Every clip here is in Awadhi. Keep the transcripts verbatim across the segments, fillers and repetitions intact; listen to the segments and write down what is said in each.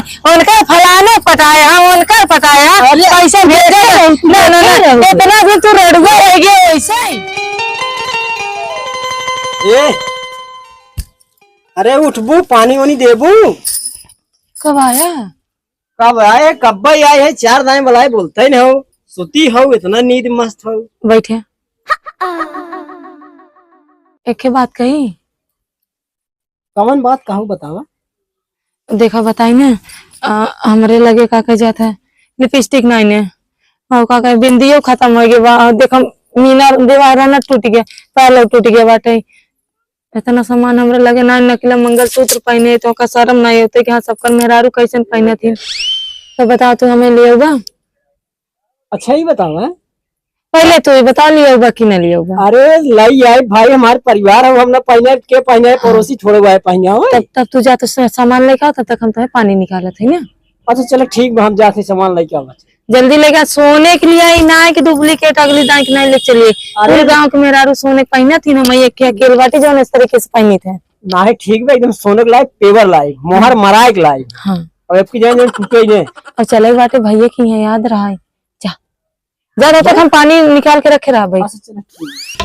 उनका फलाने पटाया, हम उनका पटाया, अरे, पैसा भेजे। ना, ना, ना, इतना भी तू रड़ुआ रह गया वैसे ही। ए, अरे उठबू, पानी वानी देबू? कब आया? कब आए, कब आए है, चार दाएं बलाए बोलते ही नहीं हो, सुती हो, इतना नींद मस्त हो। बैठे। एक बात कही। कवन बात कहू बतावा? देखा बताई ना, अ, हमरे लगे का कह जात है, लिपस्टिक नहीं ने, और का कहे बिंदियो खत्म हो गया बा, और देखा मीना दीवारा ना टूट गया, पार्लर टूट गया बाटे। इतना सामान हमरे लगे ना, नकली मंगलसूत्र पहने तो का शर्म नहीं होते कि हाँ सबकर मेहरारू कैसन पहने थी। तो बताओ तू हमें ले बा? अच्छा, ई बतावा। पहले तू ही बता, लियाउबा कि ना लियाउबा? अरे, लाई आई भाई, हमार परिवार हो, हम ना पहिने के पहिने, हाँ। पड़ोसी छोड़े हुआ है पहिने हो। तब, तब तू जा तो सा-, सामान लेके आओ, तब तक हम तुम्हें पानी निकालत है ना। अच्छा, चलो ठीक बा, हम जाते सामान लेके आवा। जल्दी लेके आ, सोने के लिए आई ना है कि डुप्लीकेट अगली दाई के नहीं ले चलिए। अरे। पूरे गाँव के मेहरारू सोने के पहिना थी ना, मैं एक अकेल बाटी जौन इस तरीके से पहिनी थे। ना है, ठीक बा, एकदम सोने के लायक, पेवर लायक, मोहर मराए के लायक। हाँ। अब आपकी जान जान टूटे ही नहीं। अब चले बाटे भैया की यहाँ याद रहा है। जा। जा, तब तक हम पानी निकाल के रखे रहा भाई। अच्छा, चलो, ठीक।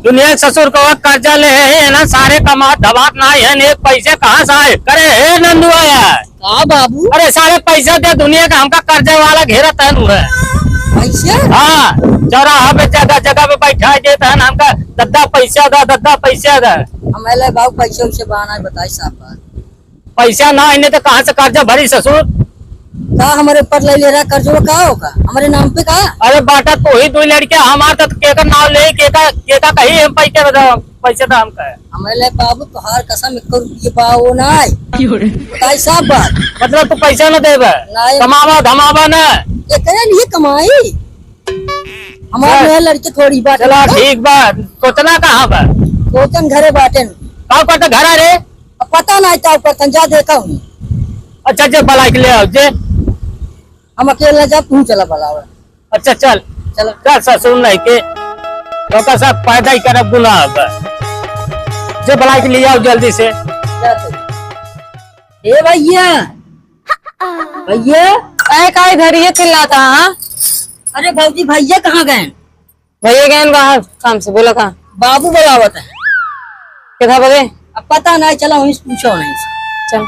दुनिया के ससुर को कर्जा ले है ना, सारे कमात धमात ना है, एक पैसे कहाँ से आए? करे हे नंदुआ यार। का बाबू? अरे सारे पैसा दे, दुनिया का हमका कर्जा वाला घेरत है नु है। पैसे? हाँ, चौराहा पे जगह जगह पे बैठा देता है ना हमका, "दद्दा पैसा दा, दद्दा पैसा दा।" हमें ले बाबू पैसे उसे बहाना है, बताई साफ बात। पैसा ना आइने तो कहाँ से कर्जा भरी ससुर? का हमरे ऊपर ले ले रहा कर्जवा का होगा? हमरे नाम पे का? अरे बाटा तो ही दो लड़के हमार तो केकर नाम ले, केका, केका कही हम पैसे बताओ, पैसे तो हम कहे। हमरे ले बाबू तोहार कसम एक रुपये पाओ ना है। क्यों रे? बताई साफ बात। मतलब तू पैसा ना देबे? नहीं। कमावा धमावा ना? एकरे लिए कमाई? हमार चल। नया लड़के थोड़ी बात चला है। ठीक बा, सोचना कहाँ बा? सोचन घरे बाटेन। का करता घरा रे? अब पता नहीं का करतन, जा देखा हूँ। अच्छा, जे बलाइक ले आओ, जे। हम अकेले जा, तू चला बलावे। अच्छा, चल। चलो। चल, ससुर नहीं के। तो का साथ पैदा ही करब गुनाह बा। जे बलाइक ले आओ जल्दी से। जा तो। ए भैया, भैया। काहे, काहे इधर ये चिल्लाता, हाँ? अरे भौजी, भैया कहाँ गए? भैया गए बाहर काम से, बोला कहाँ? बाबू बुलावत है। कितना बजे? अब पता नहीं चला, वहीं से पूछो वहीं से। चल।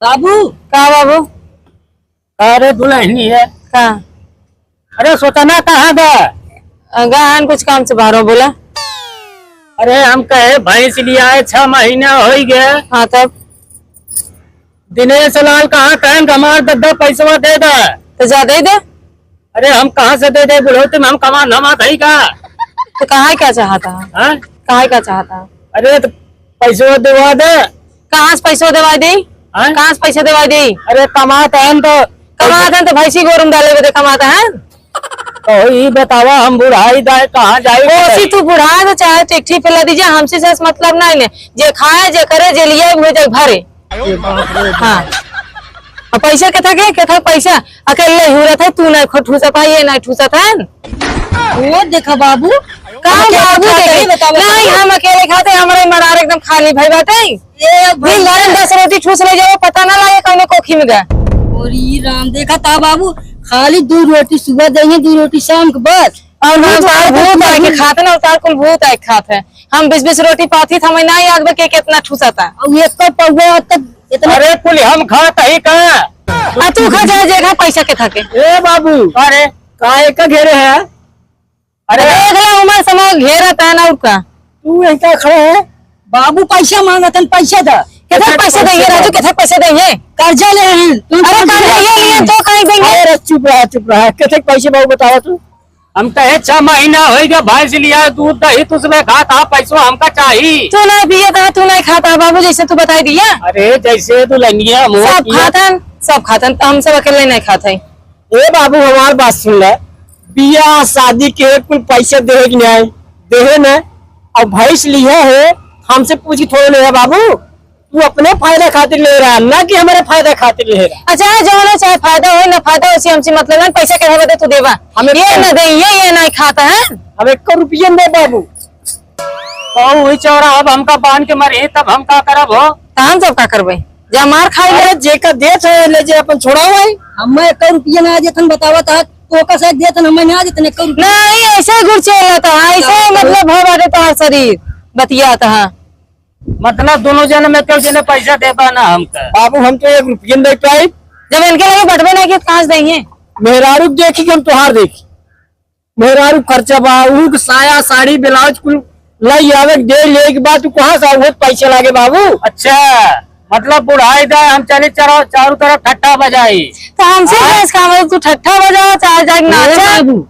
बाबू। का बाबू? अरे दुल्हनी है। का? अरे सोचना कहाँ बा? अ, गहन कुछ काम से बाहरों बोला। अरे हम कहे भैंस लिया है, छह महीना हो गया। हाँ तब? दिनेश लाल कहाँ कहन हमार दद्दा पैसवा दे दे। तो जा दे दे। अरे हम कहाँ से दे दे बुढ़ौती में, हम कमा धमा कहीं का? तो कहाँ क्या चाहता है? हाँ? कहाँ क्या चाहता है? अरे तो पैसवा देवा दे। कहाँ से पैसवा देवा दे? हाँ? कहाँ से पैसा देवा दे? अरे कमात हन तो कमात हन तो भैंसी गोरू में डाले बदे कमात हन। तो ई बतावा हम बुढ़ाई जाए कहाँ जाए? कोसी तू बुढ़ा तो चाहे टिकठी पे लदी जा, हमसे से मतलब नहीं ने। जे खाए, जे करे, जे लिए, वो जाए भरे। हाँ। अब पैसा केथा के, केथा पैसा? अकेले हुरत है, तू नहीं खो ठूसत है, ये नहीं ठूसत है। वो देखा बाबू, का हम अकेले बाबू खाते देखे? हैं, बताओ, नहीं, बताओ। हम अकेले खाते, हमारे मरार एकदम खाली भई बाटे। ये अब दिन भर में दस रोटी ठूस ले जाओ, पता ना लागे कौने कोखी में गए। और ये राम देखा था बाबू, खाली दो रोटी सुबह देंगे, दो रोटी शाम के, बस। और हम भूत तो आए भूत आए के खाते ना, उतार कुल भूत आए के खाते हैं। हम बीस बीस रोटी पाथी था, हमें ना याद बा के कितना ठूसा था। और ये कब पौवा तक इतना अरे कुल हम खात ही का? आ तू खा जाए, जे खा पैसा के था के। ए बाबू, अरे काहे का घेरे है? अरे देख ला, उमर समय घेरत है ना, और का? तू यहीं का खड़ा है? बाबू पैसा मांगत हन, पैसा दा। केथा पैसा देंगे राजू, केथा पैसा देंगे? कर्जा ले हैं। तू अरे कर्जा ये लिए तो काहे देंगे? अरे चुप रहा, चुप रहा। केथे पैसे बाबू बतावा तू? हम कहे छह महीना होई गया, भैंस लिया, दूध दही तुझ में खाता, पैसवा हमका चाही। तू नहीं पिए था, तू नहीं खाता बाबू, जैसे तू बताई दिया। अरे जैसे दुल्हनिया मुँह सब किया। खातन, सब खातन, तो हम सब अकेले नहीं खाते। ए बाबू, हमार बात सुन ले, बियाह शादी के कुल पैसे देहे कि नहीं, देहे न, और भैंस लिहे है, हमसे पूछ के थोड़े ले है बाबू, तू अपने फायदा खातिर ले रहा, ना कि हमारे फायदा खातिर ले रहा। अच्छा, जौन चाहे फायदा हो ना फायदा, उसे हमसे मतलब है, पैसा के बदे तू देवा। हमें ये ना दे, ये, ये नहीं खाता है। हम एक रुपया न दे बाबू। तो वही चौरा अब हमका बांध के मरी, तब हम का करब हो? तो हम सब का करबे? जा मार खाई ले। अरे जेका देत है, ले जे अपन छोड़ाओ भाई। हमें एक रुपया ना देत, हम बतावत है, तो का शायद देत, हमें ना देत, एक रुपया। नहीं, ऐसे गुड़ चलत है, ऐसे हाँ, मतलब है बाटे तोहार शरीर, बतियात है। मतलब दोनों जने में केहू जने पैसा देबा ना हमका। बाबू, हम तो एक रुपया नहीं दे पाई। जब इनके लगे बटबे ना किया, तो कहाँ से देंगे? मेहरारू के देखी कि हम तोहार देखी। मेहरारू खर्चा बा, ऊ के साया, साड़ी, ब्लाउज कुल लाई आवे के दे, ले के बाद तू कहाँ से आऊ? पैसे लागे बाबू। अच्छा, मतलब बुढ़ाई दे, हम चली चारों, चारों तरफ ठट्ठा बजाई। तो हमसे हाँ? गैस का मतलब तू ठट्ठा बजाओ, चाहे जाके ए नाचा। बाबू,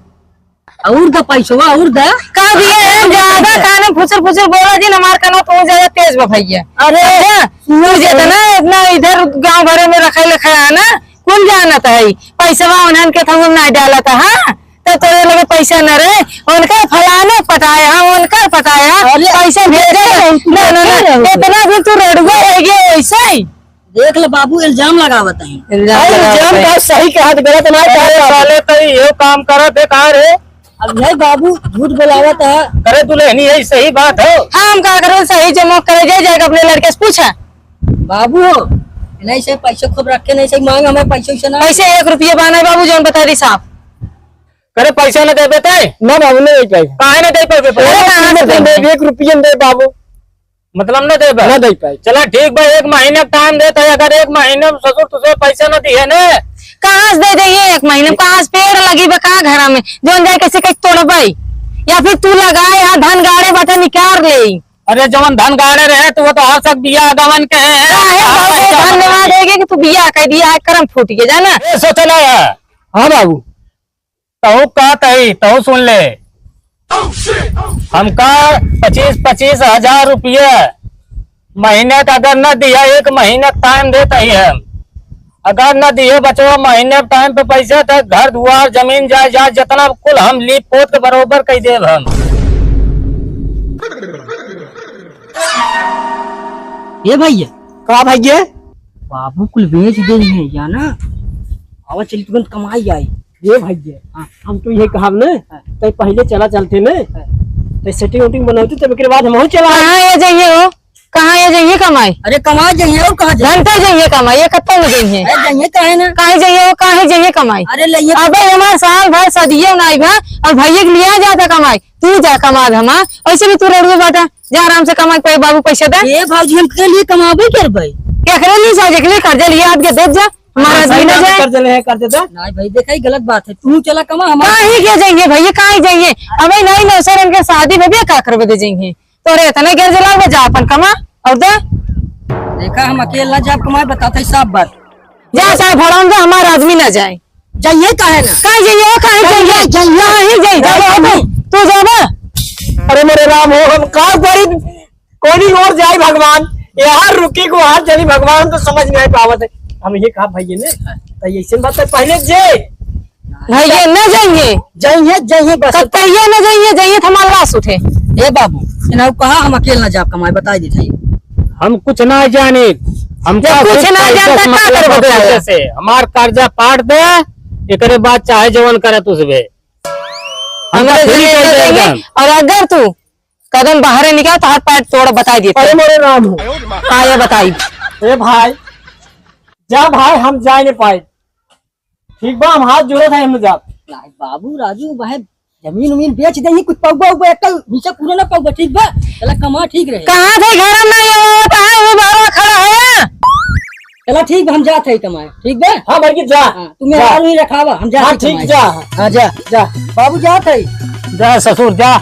और द पैसवा, और द। का दिए हैं ज्यादा, काने फुसर फुसर बोला जी, हमार काना तो ज्यादा तेज बा भैया। अरे, अच्छा, तू जितना इतना इधर गांव भरे में रखे लिखे है ना, कुल जानत है, पैसवा उन्हन के थंगुल ना डालत है, हाँ? तो तोरे लगे पैसा न रहे, उनका फलाने पटाया, हाँ, उनका पटाया, अरे, पैसा भेजे, अरे, ना, ना, ना, अरे, इतना भी तू रड़ुआ रह गया वैसे ही। देख ले बाबू, इल्जाम लगावत है। इल्जाम अरे, लगावत इल्जाम है। का सही कहा तो गलत ना अरे, कहा बाबू। साले तो यो काम करत है, कहाँ रे? अब यही बाबू झूठ बोलावत है। अरे दुल्हनी, यही सही बात हो। हाँ, हम का करें, सही जमा करे, जाए, जाए अपने लड़के से पूछा। बाबू हो, नहीं से पैसे खूब रखे, नहीं से मांग हमें पैसे वैसे ना। पैसे एक रुपये बा नहीं बाबू, जौन बता दी साहब। करे पैसा न देबे ते? ना बाबू, नहीं दे पाई। काहे न दे पाबे? अरे, कहाँ से देबे? एक रुपया न दे बाबू। मतलब न देबे? ना दे पाई। चला ठीक बा, एक महीने का टाइम देता है, अगर एक महीने में ससुर तुझे पैसा न दिए ने। कहाँ से दे देंगे एक महीने में? कहाँ से पेड़ लगी बा, कहाँ घरा में? जौन जाए कैसे कैसे तोड़बे? या फिर तू लगाए, हाँ, धन गाड़े बाटे निकाल ले। अरे जौन धन गाड़े रहे तो वो तो हर सक बिया गवन के है। काहे बाबू, धन्यवाद है कि तू बिया कह दिया है, करम फूट के, जाना? ए, सोचना है। हाँ बाबू। तहु कहत हई, तहु सुन ले। हमका पच्चीस, पच्चीस हजार रुपया महीने का अगर न दिया, एक महीने का टाइम देत हई हम। अगर न दिए बचवा महीने के टाइम पे पैसा, तो घर दुआर, जमीन जायदाद, जितना कुल हम लीप पोत के बरोबर कई देब हम। ए भैया। का भैया? बाबू कुल बेच दे हैं या ना? आवा चली तुरंत कमाई आई। ए भैया, हाँ। हम तो ये कहब ने, हाँ। तै पहले चला चलते ने, हाँ। तै सेटिंग वेटिंग बनौती, तब एकरे बाद हमहू चला। कहाँ ये जाइए हो? कहाँ ये जाइए कमाई? अरे कमाई जाइए और कहाँ जाइए? घंटे जाइए कमाई, ये कत्ते में जाइए? अरे जाइए काहे ना? काहे जाइए हो? काहे जाइए कमाई? अरे लइए। अबे हमार साल भर सदियों ना आई भा, और भैया के लिया जाता कमाई, तू जा कमा धमा, ऐसे भी तू रड़ुए बाटा। जा आराम से कमा के बाबू पैसा दे। ए भौजी, हम के लिए कमाबे करबै? केकरे लिए चाहे जेकरे लिए कर्जा लिए हाथ के देत जा, हमारा हाँ, आदमी ना जाए। कर्जा ले, कर्जा दे। नहीं भाई, देखा, ये गलत बात है। तू चला कमा, हमारा काहे के जाइए भैया, काहे जाइए? अबे नहीं, नहीं, सर, इनके शादी में भी का करबे दे जाइए? तोरे इतने गर्ज लागबे, जा अपन कमा और दे। देखा, हम अकेला जाब कमाए, बताते साफ बात। जा, चाहे भड़ाऊं जा, हमारा आदमी ना जाए। जाइए काहे ना? काहे जाइए, काहे जाइए, जाइए? जाइए, जाइए, जाइए, जाइए, जाइए। तू जाबा? अरे मोरे राम हो, हम का करी? कोनी ओर जाई भगवान, यहाँ रुकी को हाथ जनी भगवान तो समझ नहीं पावत है। हम ये कहा भैया ने, तो ये ऐसे बात है, पहले जे भैया न जाइए। जाइए, जाइए बस। कतैया न जाइए, जाइए तो हमार लाश उठे। ए बाबू, इन्हें कहा हम अकेले ना जाब कमाए, बताई दे जाइए। हम कुछ ना जाने, हम ये का कुछ कुछ ना पैसा जानता, से का मतलब करबो है? पैसे से। हमार कर्जा पाट दे, एकरे बाद चाहे जवन करे तुझबे। हम हमरा तो free जइए कर ना देगा। जाइए, और अगर तू कदम बाहरे निकाल तो हाथ पैर तोड़ बताई देते। अरे मोरे राम हो। हाँ, ये बताई। ए भाई, जा भाई, हम जाए नहीं पाए। ठीक बा, हम हाथ जोड़त है, हम जाब। नहीं बाबू, राजू भाई, जमीन उमीन बेच देही, कुछ पौबा उबा, एक नीचे पूरा ना पौबा, ठीक बा? चला कमा, ठीक रहे। कहाँ थे घर में ये होता है, वो बाहर खड़ा है। चला ठीक बा, हम जात है कमाए, ठीक बा? हाँ भाई, जा। हाँ, तू मेरा जा। आदमी रखावा, हम जात हाँ, है ठीक, कमाए। जा। हाँ, जा। जा। बाबू जात है। जा ससुर, जा।